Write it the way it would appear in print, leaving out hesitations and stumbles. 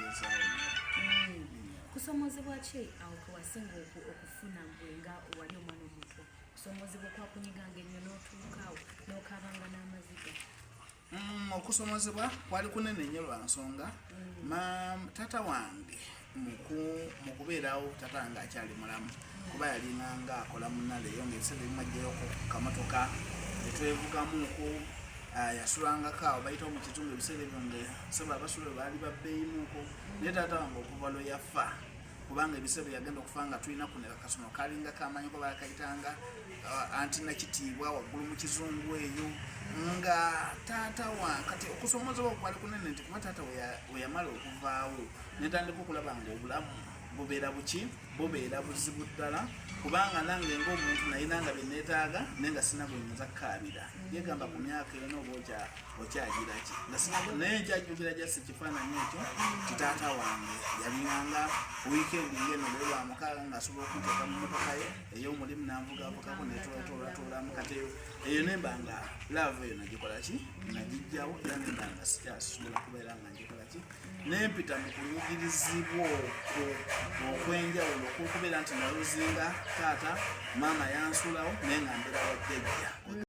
Ngezawo. Kusomozebwa ki awo kewasinga okufuna gwe nga wali omwana omuto? Kusomozebwa kwakunyiganga ennyo n'otuuka awo n'okaabanga n'amaziga? Okusomozebwa kwali kunene nnyo lwa nsonga taata wange mu kubeerawo, taata wange akyali mulamu, kuba yalinganga akola munaleeyo ngaebiseera ebimu ajjayoko kamotoka netwevugamuko. Yasulangako awo bayitawo mu kizungu. Ebiseera ebyo nga sebo abasula baali babbeeyimuko, naye taata wange okuva lwe yafa, kubanga ebiseera yagenda okufa nga tulina kuno akasomero kalinga kamanyi ko bakayitanga anti nakitiibwa waggulu mu kizungu eyo, nga taata wa kati okusomozebwa kwali kunene nti kuba taata we yamala okuvaawo, netandika okulaba nga obulamu bubeera buki, bubeera buzibu ddala, kubanga nange ngaomuntu nayinanga byeneetaaga, naye nga sina bwenyinza kukaabira. Yegamba ku myaka eno oba okyagira ki, nga sina, naye nkyajjukira jasi ekifaananyi ekyo kitaata wange yalinganga wiikendi ngeno leero lwamukaaga, ngaasobola okunteeka mu motoka ye ey'omulimu nanvugavugako netwetoolatoolamu. Kati eyo nemba nga love eyo nagikola ki, nagijjawo, era nemba nga sikyasobola kubeera nga ngikola ki, nempita mu kunyigirizibwa okwo okwenjawulo okwokubeera nti naluzinga taata, maama yansuulawo, naye nga mbeera wa jjajja.